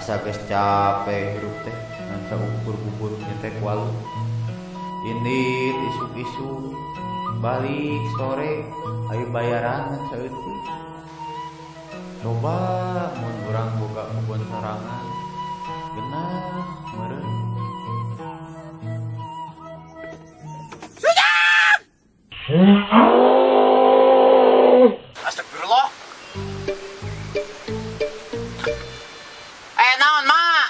Asa geus capek hirup teh ngan saukur bubur nyetek walu. Indit isuk-isuk balik sore ayo bayaran ngan saeutik. Coba mun urang boga kebon sorangan genah meureun. Astagfirullah. Eh, naon, Mak?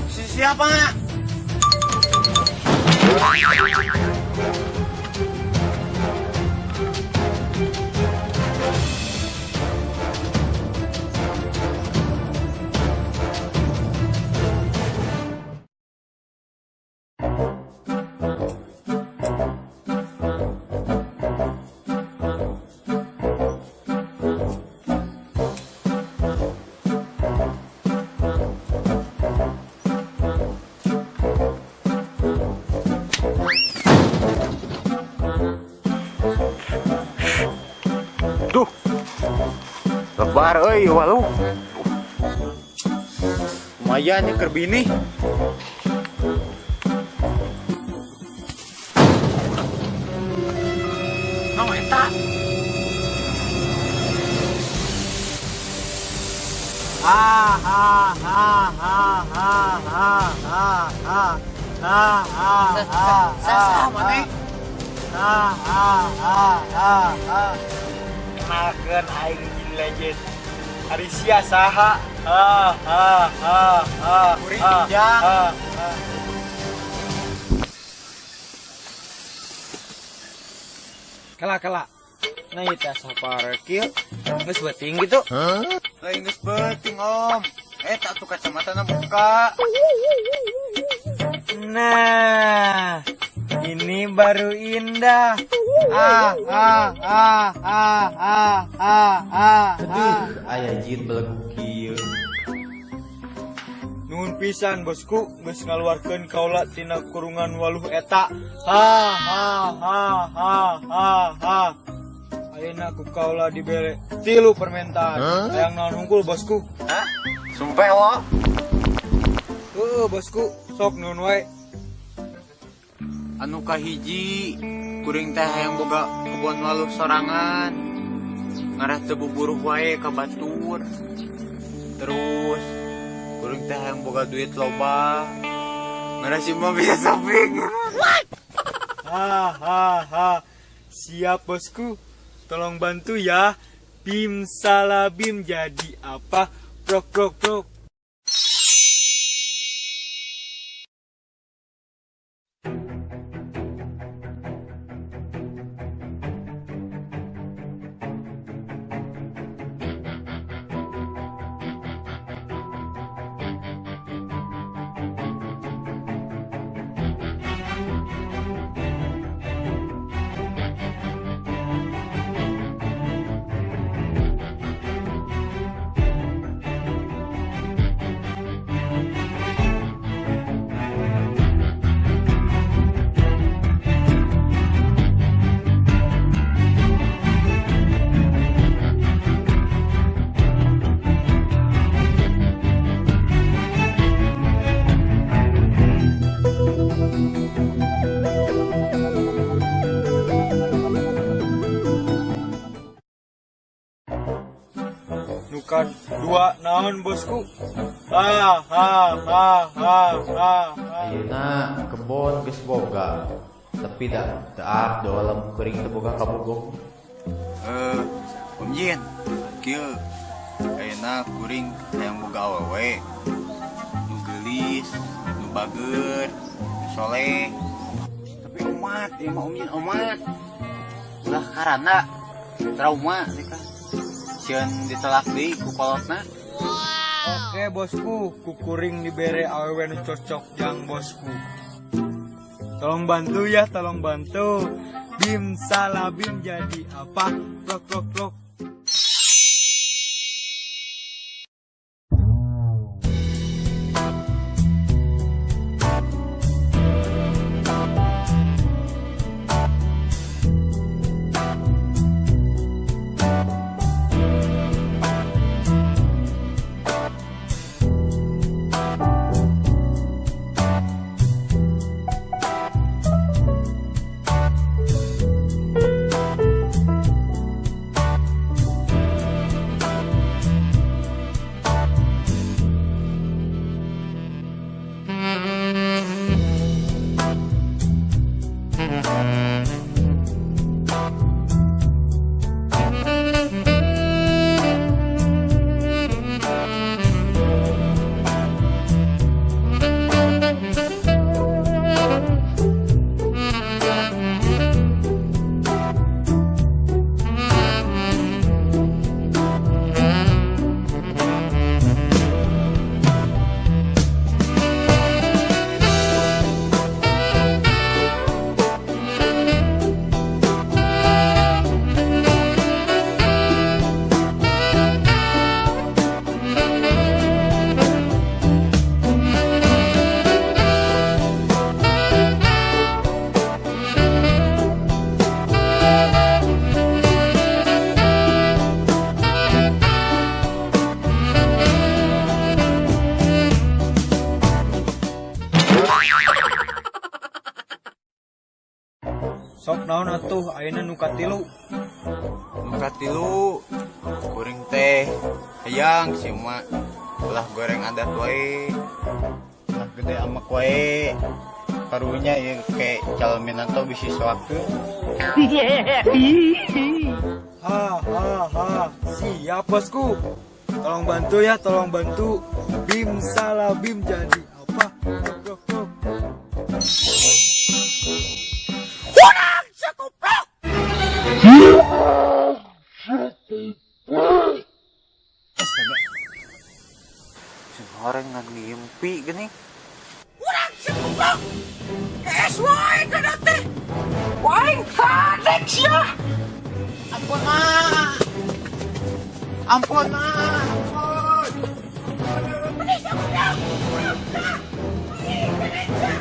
Si siapa, Mak? Duh. Lebar euy walu. Lumayan nih keur bini. No eta. Ha ha ha ha ha ha ha ha ha ha ha. Sasa maneh? Ha ha ha ha ha. Kenalkeun, aing Jin Legend. Ari sia saha? Ha ha ha ha. Kuring ha, Ujang. Ha, ha. Kela kela. Nah, itu saparkil. Geus beuting gitu. Lain geus beuting, Om. Eh, tak tuh kacamatana buka. Nah, ini baru indah. Ah ah ah ah ah ah ah. Aduh, aya jin beleguk kieu. Nuhun pisan, bosku, geus ngaluarkeun kaula tina kurungan waluh eta. Ha ha ha ha ha ha. Ayeuna ku kaula dibere tilu permintaan. Hayang naon hungkul, bosku? Hah? Sumpah lo? Heuh, bosku, sok nuhun wae. Anu kahiji, kuring teh hayang boga kebon waluh sorangan. Ngarah teu buburuh wae ka batur. Terus kuring teh hayang boga duit loba. Ngarah si mah bisa shopping. Ha ha ha. Siap, bosku. Tolong bantu ya. Bim salabim jadi apa? Prok prok prok. Nu kadua naon, bosku? Ha ha ha ha ha ha. Ayeuna kebon geus boga. Tapi da teu abdol lamun kuring teu boga kabogoh. Eh, Om Jin, kieu ayeuna kuring hayang boga awewe. Nu geulis, nu bager, nu soleh. Tapi omat, ieu mah Om Jin omat. Ulah karana trauma teh. Sieun ditolak deui ku kolotna. Oke, bosku, ku kuring dibere awewe nu cocok jang bosku. Tolong bantu ya, tolong bantu. Bim salabim jadi apa? Prok prok prok. Atuh ayeuna nu katilu. Nu katilu kuring teh hayang si emak ulah goreng adat wae. Ulah gede amek wae. Karunya ieu ke calon minanto bisi soakeun. Ha ha ha. Siap bosku. Tolong bantu ya, tolong bantu. Bim salah bim jadi apa? Krok krok krok. Urang sia goblok. Astaga. Sing horeng ngan ngimpi gini. Urang sia goblok. Es wae kana teh. Waing kadek sia. Ampun mah. Ampun mah. Ampun. Manis goblok. Urang sia. Ih, kadek sia.